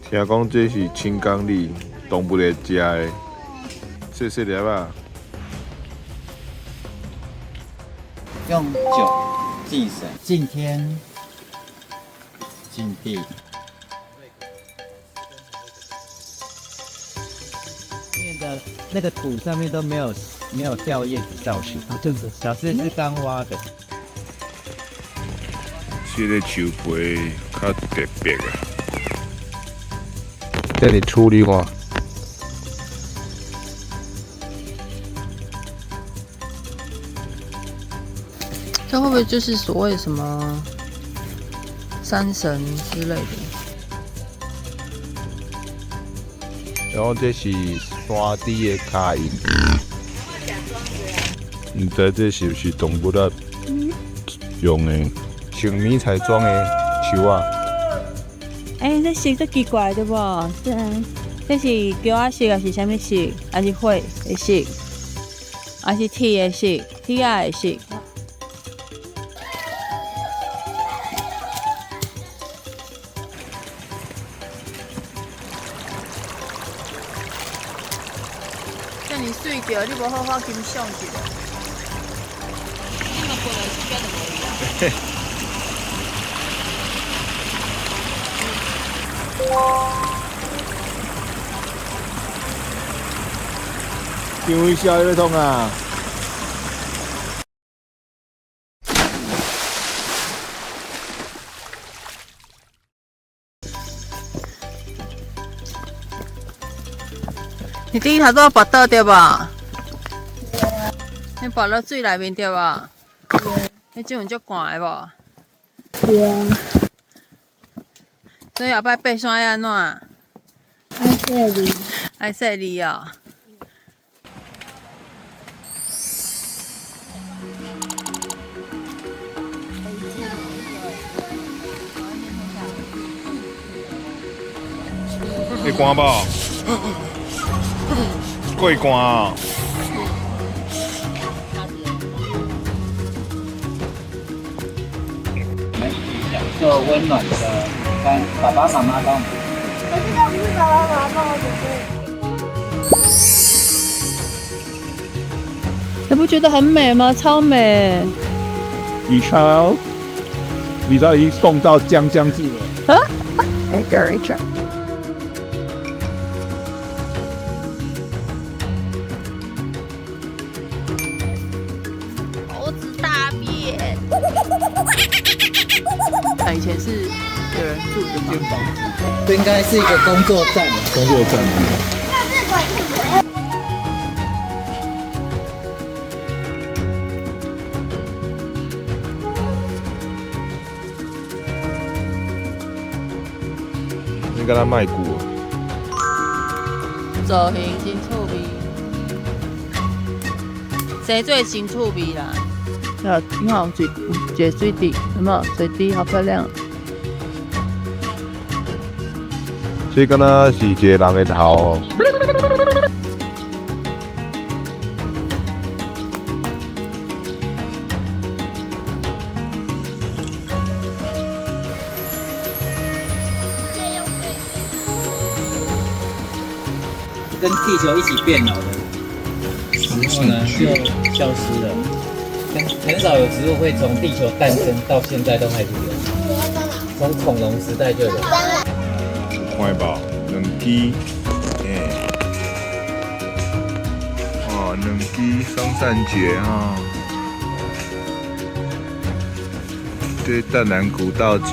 聽講這是青剛櫟動物會食的，細細粒仔。用酒敬神、敬天、敬地。面的那個土上面都沒有掉葉子上去，就是表示是剛挖的。這个樹皮較特別啊！這裡處理過。這會不會就是所謂什麼山神之類的？然後這是山豬的跤印，毋知這是毋是動物仔用的，像迷彩裝的樹仔。欸，這色足奇怪對無？對。這是茄仔色，還是啥物色？還是火的色？還是鐵的色？鐵仔的色？遮爾媠著，你無好好欣賞一下。你若過來這邊就無去啊。张伟少，你欲创啊？你頂頭拄仔跋倒對無？你跋落水內面對無？你這陣足寒的無？對啊。所以後擺爬山欲按怎？愛細膩。愛細膩哦。會寒無？過寒啊！我們一起享受溫暖的午餐，爸爸媽媽幫我們。可是都不是爸爸媽媽幫我準備。你不覺得很美嗎？超美！李超，你都已經凍到僵僵住了。啊？Very true。猴子大便。以前是有人住的嗎？這應該是一個工作站。工作站。你敢若賣舊？造型真趣味，生做真趣味啦。啊，你看水，一個水滴，有沒有？水滴好漂亮。這敢若是一個人的頭。跟地球一起變老的時候呢，就消失了。很少有植物會從地球誕生到現在都還是有，從恐龍時代就有。看無？兩支，欸，哦，兩支松善節哈。這淡蘭古道這。